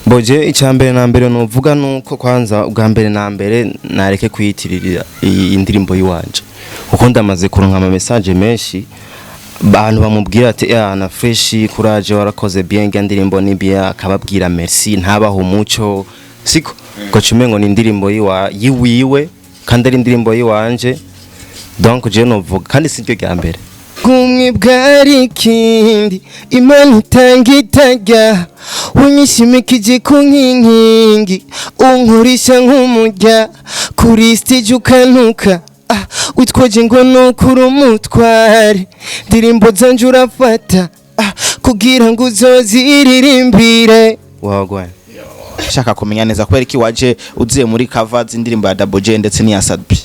Boje, icya mbere na mbere nuvuga nuko kwanza ubwa mbere na mbere nareke kuyitirira iyi indirimbo yiwanje, kuko ndamaze kuronka ama message menshi, abantu bamubwira ati: "Ya na fresh, courage, warakoze bien, ya ndirimbo ni bien." Akababwira merci, ntabaho umuco, siko ko cumengo ni indirimbo yiwa yiwiwe kandi ari indirimbo yiwanje. Donc je novuga kandi siryo rya mbere. Kumwe bwari ikindi Imana itanga itajya, unyishimikije ku nkingi, unkurisha nk'umujya kuri stage, ukantuka, witwaje ngo nukuri umutware. Ndirimbo zanje urafata, kugira ngo uzoziririmbire wagwa. Shaka kumenya neza kubera iki waje uziye muri cover z'indirimbo ya Double J ndetse n'iya Sat-B.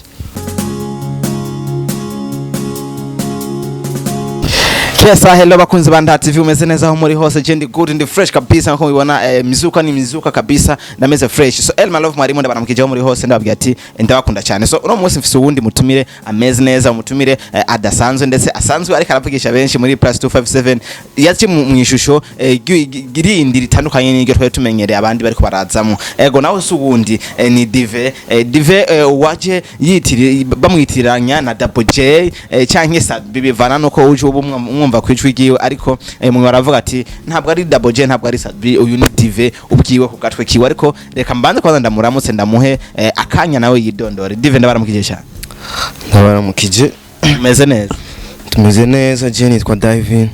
Kesa, hello bakunzi ba Nda TV, umeze neza aho muri hose? Je ndi good, ndi fresh kabisa nkuko mubibona, mizuka ni mizuka kabisa, ndameze fresh. So Elma Love mwarimu, ndabaramukije aho muri hose, ndababwira ati ndabakunda cyane. So uno munsi mfise uwundi mutumire ameze neza, umutumire adasanzwe ndetse asanzwe ariko aravugisha benshi muri plus 257, yaje mu ishusho rindi ritandukanye n'iryo twari tumenyereye abandi bariko barazamo. Ego, nawe si uwundi, ni Dive, Dive waje yitiri bamwitiranya na Double J canke Sat-B, bivana nuko uje ubu mwumva kwijwi ryiwe, ariko mwe baravuga ati ntabwo ari Double J, ntabwo ari Sat-B, uyu ni Dive ubwiwe ku gatwe kiwe. Ariko reka mbanze kwanza ndamuramutse, ndamuhe akanya nawe yidondore. Dive, ndabaramukije cyane. Ndabaramukije. Meze neza? Tumeze neza, je nitwa Divin.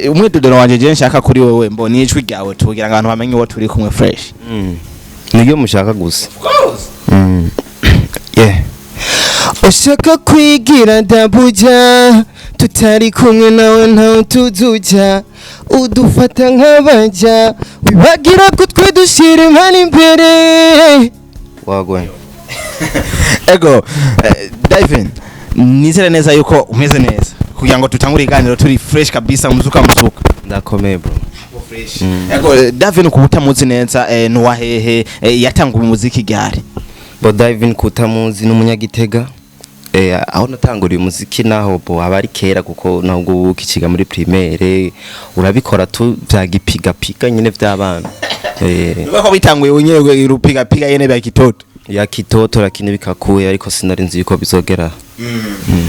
Umwidondoro wanje je nshaka kuri wewe mbo ni ijwi ryawe, tugira ngo abantu bamenye uwo turi kumwe fresh. Niryo mushaka gusa. Yeah. Ushaka kwigira dabuja, tutari kumwe nawe ntawe tuzuja, udufata nk'abaja, wibagira ko twe dushyira imana imbere wagwa. Ego, Divin, nizere neza yuko umeze neza kugira ngo tutangure iganiro turi fresh kabisa, muzuka muzuka. Ndakomeye, bro. Ego, Divin, kuba utamuzi neza, nuwa hehe, yatanga umuziki gari? Bo, Divin kutamuzi n'umunyagitega. Aho natanguriye umuziki naho bo aba ari kera, kuko ntabwo ukikiga muri primaire urabikora tu bya gipigapiga nyine by'abana. Nuko ko bitanguye unyewe rupiga piga yene bya kitoto. Ya kitoto, lakini bikakuye, ariko sinari nzi yuko bizogera.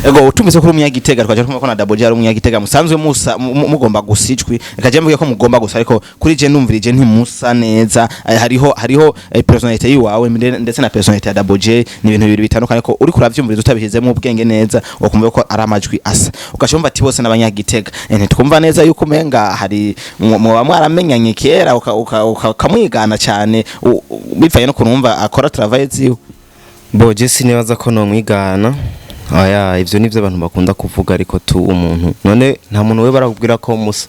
Ego, utumvise ko uri umunyagitega, twaje twumva ko na Double J ari umunyagitega, musanzwe musa mugomba gusa ijwi. Reka je mvuge ko mugomba gusa, ariko kuri je numvirije ntimusa neza. Hariho personnalité yiwawe ndetse na personnalité ya Double J, ni ibintu bibiri bitandukanye, ko uri kuravyumviriza utabishizemo ubwenge neza wakumva ko ari amajwi asa, ugaca ati bose n'abanyagitega. Ntitwumva neza yuko umenga hari muba mwaramenyanye kera ukamwigana cyane, bivanye no kunumva akora travail ziwe. Bo, je sinibaza ko nomwigana. Oya, ivyo nivyo abantu bakunda kuvuga, ariko tu umuntu none nta muntu we barakubwira ko musa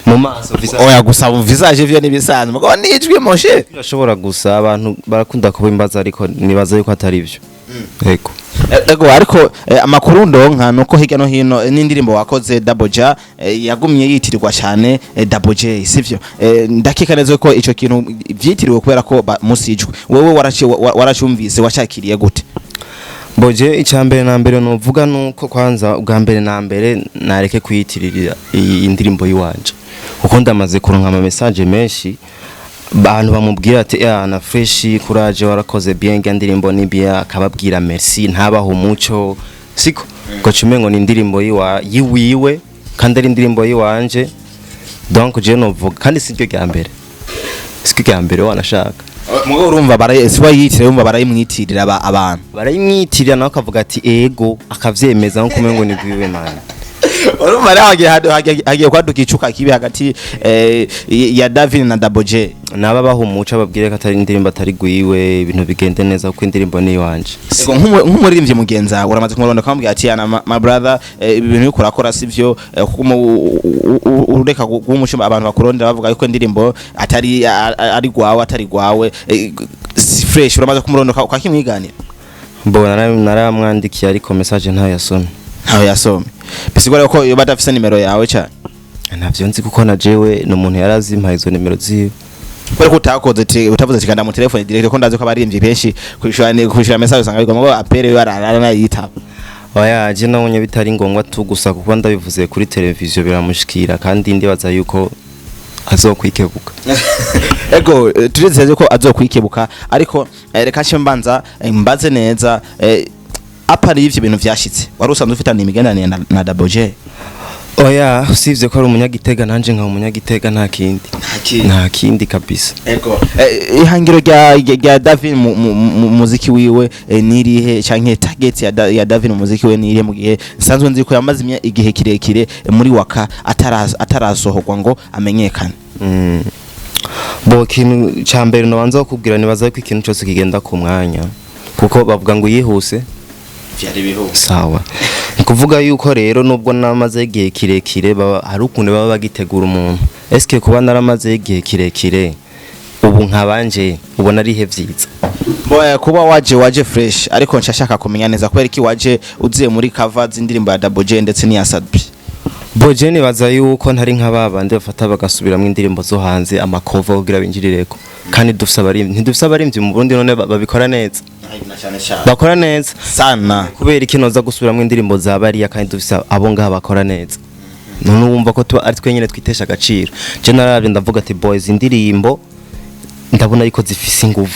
mu maso visage? Oya, gusa mu visage vyo nibisanzwe, mugabo nijwi moshe. Birashobora gusa, abantu barakunda kubimbaza, ariko nibaza yuko atari ivyo. Yego. Ego, ariko amakuru ndonka nuko hirya no hino, n'indirimbo wakoze Double J yagumye yitirirwa cyane Double J, sivyo? Ndakeka neza ko ico kintu vyitiriwe kubera ko musijwe. Wewe waracumvise, wacakiriye gute? Boje, icya mbere na mbere nuvuga nuko kwanza ubwa mbere na mbere nareke kuyitirira iyi indirimbo yiwanje, kuko ndamaze kuronka ama message menshi, abantu bamubwira ati: "Ya na fresh, courage, warakoze bien, ya ndirimbo ni bien." Akababwira merci, ntabaho umuco, siko ko cumengo ni indirimbo yiwa yiwiwe kandi ari indirimbo yiwanje. Donc je novuga kandi siryo rya mbere, siryo rya mbere wanashaka. Mugabo urumva barayi siba yitiriye, urumva barayimwitirira abantu. Barayimwitirira, nawe akavuga ati ego, akavyemeza nko kumengo ni gwiwe, man. Urumva rero hagiye kwaduka icuka kibi hagati ya Davin na Double J. Naba baha umuco, ababwire ko atari indirimbo, atari gwiwe, ibintu bigende neza, kuko indirimbo ni iwanje. Ego, nk'umuririmbyi mugenzi wawe uramaze kumurondera ukamubwira ati: "Yana my brother, ibi bintu uriko urakora sivyo, kuko ureka guha umuco abantu bakurondera bavuga yuko indirimbo atari ari gwawe, atari gwawe, si fresh." Uramaze kumurondera ukakimwiganira? Mbona naramwandikiye, ariko message ntayo yasomye. Ntayo yasomye, bisigura ko iyo badafise nimero yawe cyane. Ntavyo nzi, kuko na jewe ni umuntu yarazimpaye izo nimero ziwe. Kubera ko utakoze utavuze ati kanda mu telefone direct, ko ndazi ko abaririmbyi benshi kwishura message usanga bigomba ngo apere bararara yitaba. Oya, je nabonye bitari ngombwa tu gusa, kuko ndabivuze kuri televiziyo biramushikira, kandi ndibaza yuko Azokwikebuka. Ego, turizeye ko azokwikebuka, ariko reka nce mbanza mbaze neza, apari y'ivyo bintu vyashitse, wari usanzwe ufitanye imigenderanire na Double J? Oya, usibye ko ari umunyagitega nanje nkaba umunyagitega, nta kindi. Nta kindi kabisa. Ego, ihangiro rya David mu muziki wiwe nirihe, canke target ya David mu muziki we nirihe, mu gihe nsanzwe nzi ko yamaze igihe kirekire muri waka atarasohorwa ngo amenyekane? Bo, ikintu ca mbere nobanza kukubwira, nibaza ko ikintu cyose kigenda ku mwanya, kuko bavuga ngo yihuse Vyari bihuse. Sawa, ni kuvuga yuko rero nubwo namaze igihe kirekire, hari ukuntu baba bagitegura umuntu. Eske kuba naramaze igihe kirekire ubu nkabanje ubona arihe vyiza? Bo, kuba waje fresh, ariko nshashaka kumenya neza kubera iki waje uziye muri cover z'indirimbo ya Double J ndetse n'iya Sadbi. Bo, je nibaza yuko ntari nka babandi bafata bagasubiramwo indirimbo zo hanze, ama cover, kugira binjirireko, kandi dufise abarimvyi. Ntidufise abarimvyi mu Burundi none babikora neza? Bakora neza. Sana. Kubera iki noza gusubiramwo indirimbo za bariya kandi dufise abo ngaha bakora neza? None wumva ko tuba ari twe nyene twitesha agaciro. Je naravye ndavuga ati boys, indirimbo ndabona yuko zifise inguvu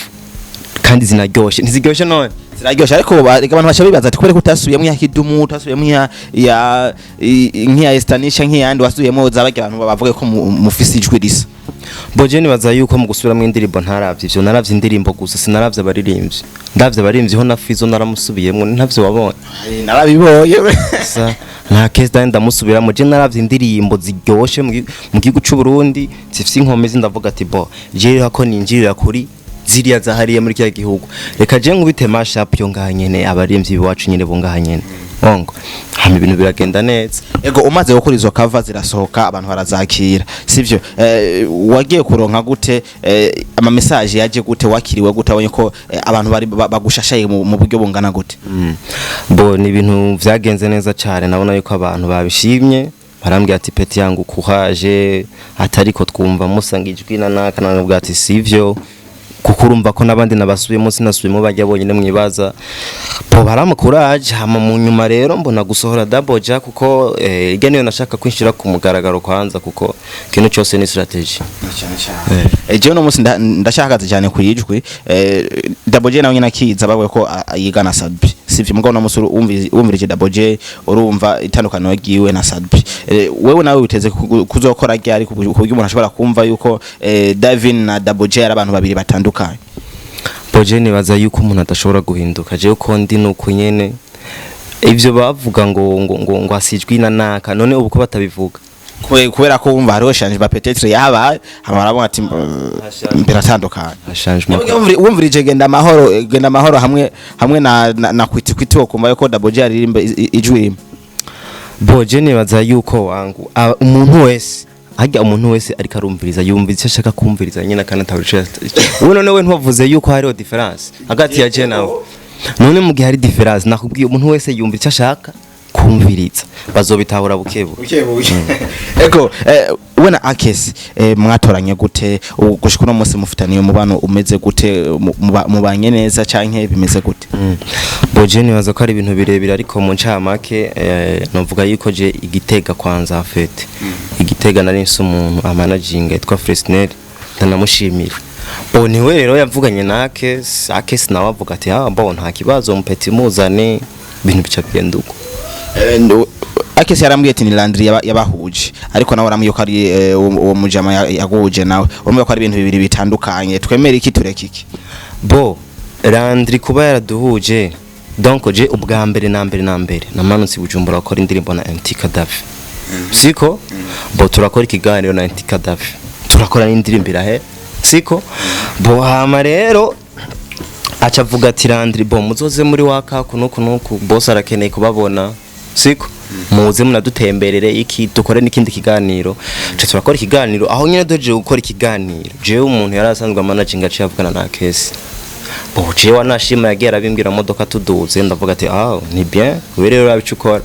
kandi zinaryoshe. Ntiziryoshe none? Ziraryoshe, ariko reka abantu baca bibaza ati kubera ko utasubiyemo iya Kidumu, utasubiyemo iya nk'iya Estanisha, nk'iyandi wasubiyemo zabagira abantu bavuge ko mufise ijwi risa. Bo, je nibaza yuko mu gusubiramwo indirimbo ntaravye ivyo, naravye indirimbo gusa, sinaravye abaririmbyi. Ndavye abaririmbyi ho na Fizo naramusubiyemwo, ntavyo wabonye? Narabibonye. Sa nta case dani ndamusubiramo. Je naravye indirimbo ziryoshe mu gihugu c'u Burundi zifise inkomezi, ndavuga ati bo, je rero ko ninjirira kuri ziriya zahariye muri kiriya gihugu, reka je nkubite mashup yo ngaha nyene, abaririmbyi biwacu nyene bo ngaha nyene ongo, hama ibintu biragenda neza. Ego, umaze gukora izo cover zirasohoka, abantu barazakira, sivyo? Wagiye kuronka gute ama message? Yaje gute? Wakiriwe gute? Abonye ko abantu bari bagushashaye mu buryo bungana gute? Bo, ni ibintu vyagenze neza cyane. Nabona yuko abantu babishimye, barambwira ati petit yangu, courage, atariko twumva musanga ijwi na naka. Nabwira ati sivyo, kuko urumva ko n'abandi nabasubiyemo, sinasubiyemo bajya bonyine mwibaza. Bo, baramukuraje. Hama mu nyuma rero mbona gusohora Double J, kuko irya niyo nashaka kwinshira ku mugaragaro kwanza, kuko ikintu cyose ni strategy. Jewe no munsi ndashakaze cyane ku ijwi. Double J nawe nyine akiza bavuga ko yigana Sadbi, sivyo? Mugabo no munsi wumvirije Double J, urumva itandukaniro ryiwe na Sadbi. Wewe nawe witeze kuzokora ryari ku buryo umuntu ashobora kumva yuko Davin na Double J ari abantu babiri batandukanye? Boje, nibaza yuko umuntu adashobora guhinduka. Jewe uko ndi nuko nyene. Ivyo bavuga ngo asijwi na naka, none ubu ko batabivuga? Kubera ko wumva hariho changement peut-être yabaye, hama barabona ati biratandukanye. Changement. Wumvirije genda amahoro, genda amahoro hamwe na kwiti kwiti, wo kumva yuko Double J aririmba ijwi rimwe? Boje, nibaza yuko wangu umuntu wese harya, umuntu wese ariko arumviriza, yumva icyo ashaka kumviriza nyine, kandi atabura we. None we ntiwavuze yuko hariho différence hagati ya je nawe? None mu gihe hari différence, nakubwiye, umuntu wese yumva icyo ashaka kumviriza, bazobitahura buke buke. Ego, we na Akes mwatoranye gute? Ubu gushika uno munsi mufitaniye umubano umeze gute? Mubanye neza canke bimeze gute? Boje, nibaza ko ari ibintu birebire, ariko mu ncamake novuga yuko je igitega kwanza afete igitega nari nsi umuntu amanaginga yitwa Fresnel, ndanamushimira. Bo, niwe rero yavuganye na Akes. Akes nawe avuga ati ah bo, nta kibazo, mu petit muzane, ibintu bica bigenda uko. Akes yarambwiye ati ni Landry yabahuje, ariko nawe arambwiye ko ari uwo mujama yaguhuje nawe. Urumva ko ari ibintu bibiri bitandukanye. Twemere iki, tureke iki? Bo, Landry kuba yaraduhuje, donc je ubwa mbere na mbere namanutse i Bujumbura gukora indirimbo na MT Kadafi, siko? Bo, turakora ikiganiro na MT Kadafi, turakora n'indirimbo irahe, siko? Bo, hama rero aca avuga ati Landry, bo, muzoze muri waka kunuku nuku, boss arakeneye kubabona, siko? Muze munadutemberere iki, dukore n'ikindi kiganiro. Ca turakora ikiganiro. Aho nyene duhejeje gukora ikiganiro, jewe umuntu yari asanzwe managing aciye avugana na Kesi. Bo, jewe wanashima yagiye arabimbwira mu modoka tuduze, ndavuga ati ah, ni bien, wewe rero urabica ukora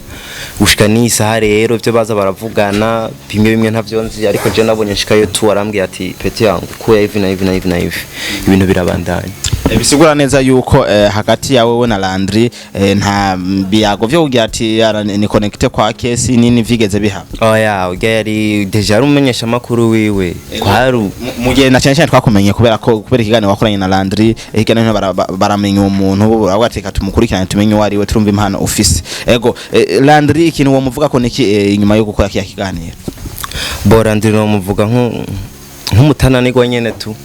gushika n'isaha. Rero ivyo baza baravugana bimwe bimwe ntavyo nzi, ariko je nabonye nshikayo tu arambwiye ati petit yangu, kuya hivi na hivi na hivi na hivi, ibintu birabandanya. Bisigura neza yuko hagati yawe we na Landry nta biyago vyo kugira ati yara ni connecté kwa kesi nini vyigeze bihaba? Oya, urya yari déjà ari umumenyesha makuru wiwe kwaru. Mu gihe na cyane cyane twakumenye kubera ko kubera ikiganiro wakoranye na Landry, hirya no hino baramenya uwo muntu, baravuga ati reka tumukurikirane tumenye uwo ari we, turumva impano ufise. Ego, Landry, ikintu uwo muvuga ko niki inyuma yo gukora kiya kiganiro? Bora ndiro muvuga nk'umutananirwa nyene tu,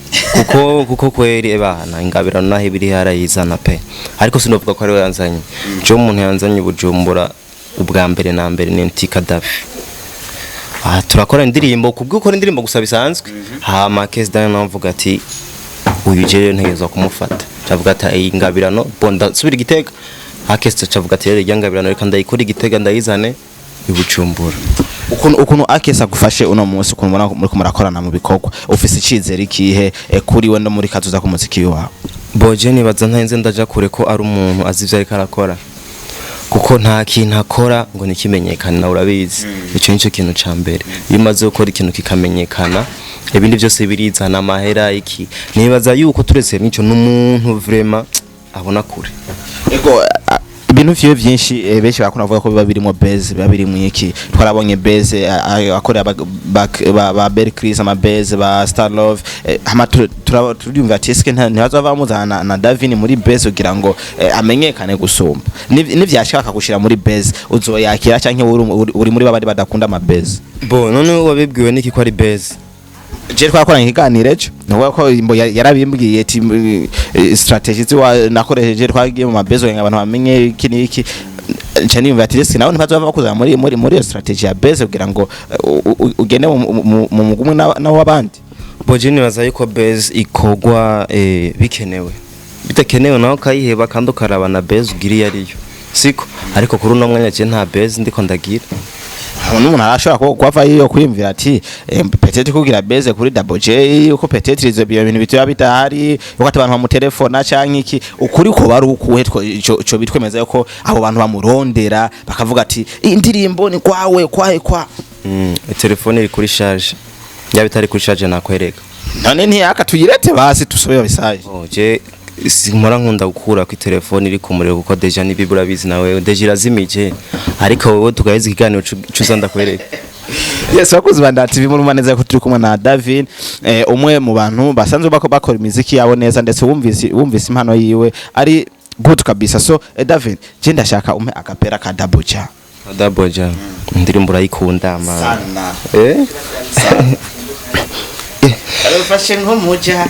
kuko kweri ebana ingabirano naho ibiri harayizana pe, ariko sinovuga ko ariwe yanzanye. Je umuntu yanzanye i Bujumbura ubwa mbere na mbere ni Nti Kadafi. Ah, turakora indirimbo kubwo ukora indirimbo gusa bisanzwe, hama Kesi Daniel nawe avuga ati uyu je rero ntegerezwa kumufata, cavuga ati iyi ngabirano bo ndasubira igitega. Akesi cavuga ati rero irya ngabirano reka ndayikora igitega ndayizane i Bujumbura. Ukuntu Akesa agufashe uno munsi, ukuntu ubona muriko murakorana mu bikorwa, ufise icizere ikihe kuri we no muri kazoza k'umuziki wawe? Boje nibaza ntarinze ndaja kure ko ari umuntu azi ivyo ariko arakora, kuko nta kintu akora ngo ntikimenyekane, nawe urabizi. Ico nico kintu ca mbere, iyo umaze gukora ikintu kikamenyekana, ibindi byose birizana amahera. Iki nibaza yuko turetse n'ico, n'umuntu vraiment abona kure. Ego, ibintu vyiwe vyinshi benshi barakunda kuvuga ko biba birimo buzz, biba birimo iki. Twarabonye buzz akorera ba Berry Chris ama buzz, ba Star Love, hama turumva ati eske ntibazova bamuzana na Davin muri buzz kugira ngo amenyekane gusumba? Nivyashaka gushira muri buzz, uzoyakira canke uri muri babandi badakunda ama buzz? Bo none wabibwiwe niki ko ari buzz? Je twakoranye ikiganiro ejo, nukuvuga ko imbo yarabimbwiye ati strategy ziwa nakoresheje, twagiye mu ma buzz kugira ngo abantu bamenye iki n'iki. Nca niyumva ati ese nawe ntibazova bakuzana muri iyo strategy ya buzz kugira ngo ugende mu mugumwe n'abandi? Boje nibaza yuko buzz ikorwa bikenewe, bidakenewe nawe ukayiheba kandi ukaraba na buzz ugira iyo ariyo siko. Ariko kuri uno mwanya je nta buzz ndiko ndagira. N'umuntu arashobora kuhava yiyo kwiyumvira ati peut-être kugira buzz kuri Double J, uko peut-être ivyo bintu bitoya bidahari, yuko ati abantu bamutelefona canke iki. Ukuri ko bari ukuhe ico bitwemeza yuko abo bantu bamurondera bakavuga ati indirimbo ni kwawe kwahe kwa? Telefone iri kuri charge, yaba itari kuri charge nakwereka. None ntiyaka tuyirete basi tusobe bisaje. Oh, je simpora nkunda gukura ku telefone iri ku muriro, kuko déjà nibibura bizi nawe, déjà irazimije, ariko wowe tugaheza ikiganiro cuza ndakwereka. Yes, bakuzi ba TV, murumva neza ko turi kumwe na Davin, umwe mu bantu basanzwe bakora imiziki yabo neza, ndetse wumvise impano yiwe ari good kabisa. So Davin, je ndashaka umpe acapella ka Double J. Double J indirimbo urayikunda ma? Sana. Eh. Arufashe nk'umuja.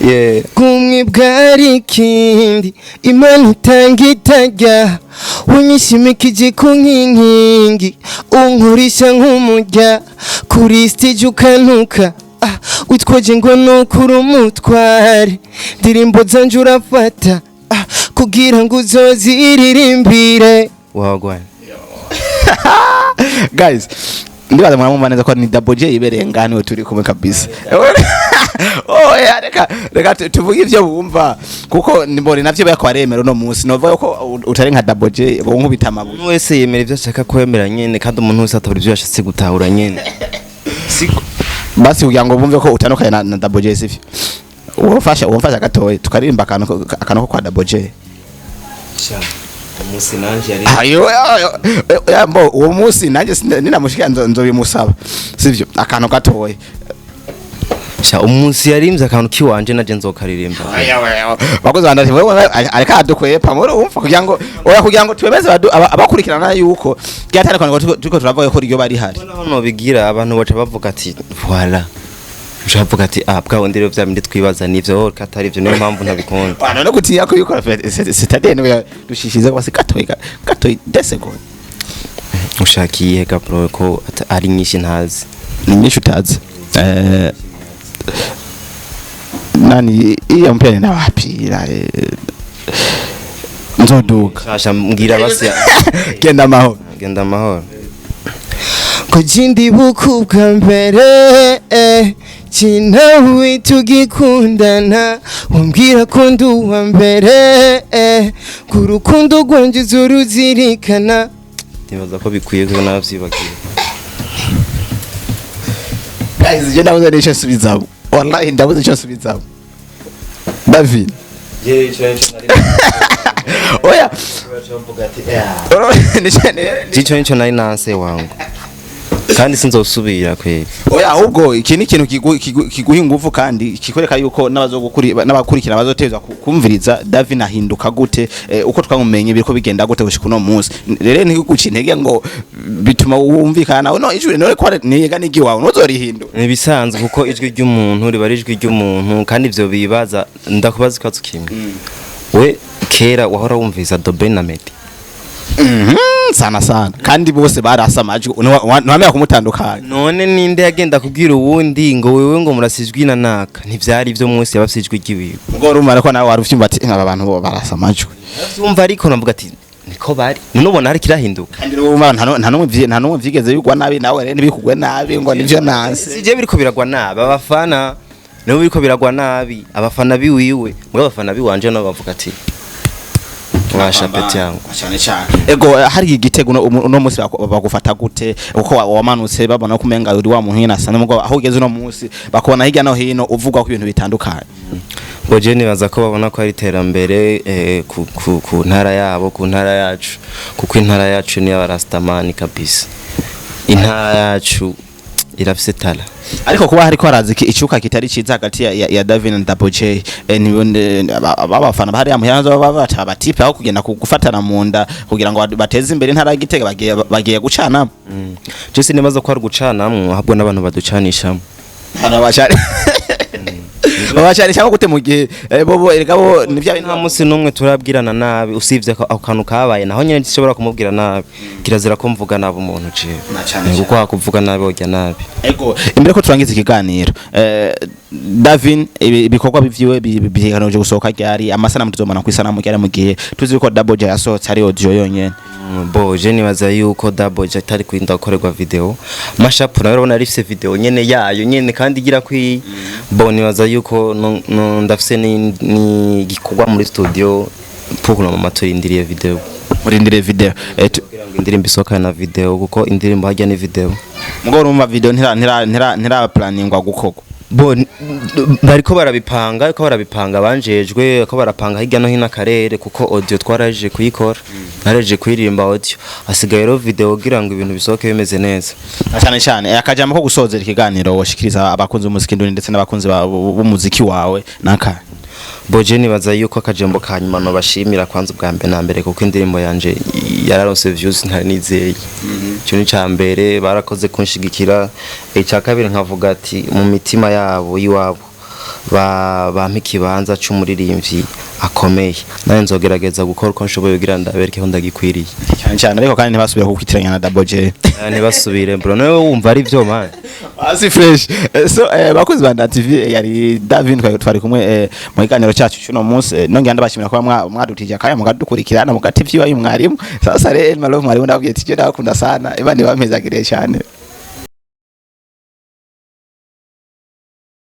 Yeah. Kumwe bwari ikindi Imana itanga itajya, unyishimikije ku nkingi, unkurisha nk'umujya kuri stage ukantuka, ah, witwaje ngo nukuri umutware, ndirimbo zanje urafata, ah, kugira ngo uzoziririmbire wagwana. Guys, ndibaza muramumva neza ko ni Double J ibereye ngani turi kumwe kabisa. Oh yeah, reka tuvuge ivyo bumva, kuko nimbone navyo bariko baremera uno munsi. Novuga ko utari nka Double J bonkubita amabuye. Umuntu wese yemera ivyo ashaka kwemera nyene, kandi umuntu wese atabura ivyo yashatse gutahura nyene, siko? Basi kugira ngo bumve ko utandukanye na Double J, sivyo? Uwofasha gatoya tukaririmba akantu ko kwa Double J. Sha, umunsi nanje yari Ayo ayo, ya mbo uwo munsi nanjye ninamushika nzobimusaba, sivyo? Akantu gatoya. Sha, umunsi yarimvye akantu kiwanje naje nzokaririmba. Bakoze bandati wewe areka adukwepa muri umva kugira ngo oya kugira ngo twemeze abakurikirana yuko ryatandukanye turiko turavuga ko ryo bari hari. Naho nobigira abantu baca bavuga ati voilà, baca bavuga ati ah, bwa wundi rero vya bindi twibaza nivyo ko atari ivyo, niyo mpamvu ntabikunda. Wana no gutinya ko yukora c'est-à-dire no dushishize kwasi gatoya gatoya 2 secondes. Ushakiye ga bro ko ari nyinshi ntazi? Ni nyinshi utazi? Nani iyo mpene na wapi nzoduka. Shasha mbwira basi. Genda amahoro. Genda amahoro. Ko jindibuka ubwa mbere kinawe tugikundana, wambwira ko ndi uwa mbere, ku rukundo rwanjye uzuruzirikana. Nibaza ko bikwiye ko navyibagiwe. Guys, je ndabuze n'icyo nsubizamo. Wallahi ndabuze icyo nsubizamo, David. Oya. Jico nico nari nanse wangu, kandi sinzosubira kweli. Oya, ahubwo iki ni ikintu kiguha ingufu kandi kikwereka yuko n'abakurikira bazotezwa kumviriza David ahinduka gute, uko twamumenye biriko bigenda gute gushika uno munsi. Rero ntiguca intege ngo bituma wumvikana nawe no ijwi none ko niga nigi wawe ntuzorihindura. Ni ibisanzwe, kuko ijwi ry'umuntu riba ari ijwi ry'umuntu. Kandi ivyo bibaza, ndakubaza ikibazo kimwe: we kera wahora wumviriza The Ben na Meddy? Sana sana, kandi bose barasa amajwi, ntiwamenya kumutandukanya. None ninde yagenda kubwira uwundi ngo wewe ngo murasa ijwi na naka? Ntivyari ivyo, mwese yaba afise ijwi ry'iwiwe. Ubwo urumva ko nawe wari uvyumva ati aba bantu bo barasa amajwi. Vyumva, ariko navuga ati niko bari none ubona hari kirahinduka. Kandi urumva nta n'umwe vyigeze bigwa nabi, nawe rero ntibikugwe nabi ngo nivyo nanse. Sije biriko biragwa nabi, abafana nibo biriko biragwa nabi, abafana biwiwe. Muri abafana biwanje nabo bavuga ati washa peti yangu. Cyane cyane. Ego, hari igitego uno munsi bagufata gute uko wamanutse, babona ko umenga uri wa muntu nyine asa n'umugabo, aho ugeze uno munsi bakubona hirya no hino uvugwa ko ibintu bitandukanye? Ngo je nibaza ko babona ko ari iterambere ku ntara yabo, ku ntara yacu, kuko intara yacu ni y'abarastamani kabisa. Intara yacu irafise tala. Ariko kuba hariko haraza icuka kitari ciza hagati ya David na Double J, abafana bahariya muhira baba bata batipe aho kugenda gufatana mu nda kugira ngo bateze imbere intara ya Gitega, bagiye gucanamo. Je sinibaza ko ari gucanamwo, ahubwo n'abantu baducanishamo. Hano bacari babacanisha gute mu gihe bobo erega bo nivya bintu? Nta munsi n'umwe turabwirana nabi, usibye ko ako kantu kabaye naho nyene nshobora kumubwira nabi. Kirazira ko mvuga nabi umuntu jewe. Na cane. Kuko wakuvuga nabi urya nabi. Ego, imbere ko turangiza ikiganiro, Davin, ibikorwa bivyiwe biheganije gusohoka ryari? Amasanamu tuzomana ku isanamu ryari, mu gihe tuzi ko Double J yasohotse ari audio yonyene? Bo je nibaza yuko Double J atari kurinda gukorerwa video. Mashup nawe urabona arifise video nyene yayo nyene kandi igira kwi. Bo nibaza yuko no ndafise ni gikorwa muri studio pour le moment, turindiriye video. Murindire video. Kugira ngo indirimbo isohokane na video, kuko indirimbo hajya ni video. Mugo urumva video ntira planingwa gukorwa? Bo bariko barabipanga, ariko barabipanga banjejwe ko barapanga hirya no hino akarere, kuko audio twaraje kuyikora, naraje kuririmba audio, hasigaye rero video kugira ngo ibintu bisohoke bimeze neza. Na cyane cyane, akajambo ko gusozera ikiganiro woshikiriza abakunzi b'umuziki ndundi ndetse n'abakunzi b'umuziki wawe naka? Boje nibaza yuko akajambo ka nyuma nobashimira kwanza ubwa mbere na mbere kuko indirimbo yanje yararonse views ntari nizeye. Icyo ni ca mbere, barakoze kunshigikira. Icya kabiri nkavuga ati mu mitima yabo y'iwabo bampa ikibanza c'umuririmbyi akomeye, nawe nzogerageza gukora uko nshoboye kugira ndabereke ko ndagikwiriye. Cyane cyane, ariko kandi ntibasubire kukwitiranya na Double J. Ntibasubire bro, nawe wumva ari byo man. Asi fresh. So bakozi ba TV, yari Davin, twari kumwe mu kiganiro cyacu cy'uno munsi. Nongera ndabashimira kuba mwadutije akanya mukadukurikirana mugati vyiwa mwarimu. Sasa rero Malove mwarimu, ndababwiye ati je ndabakunda sana, Imana ibamezagire cyane.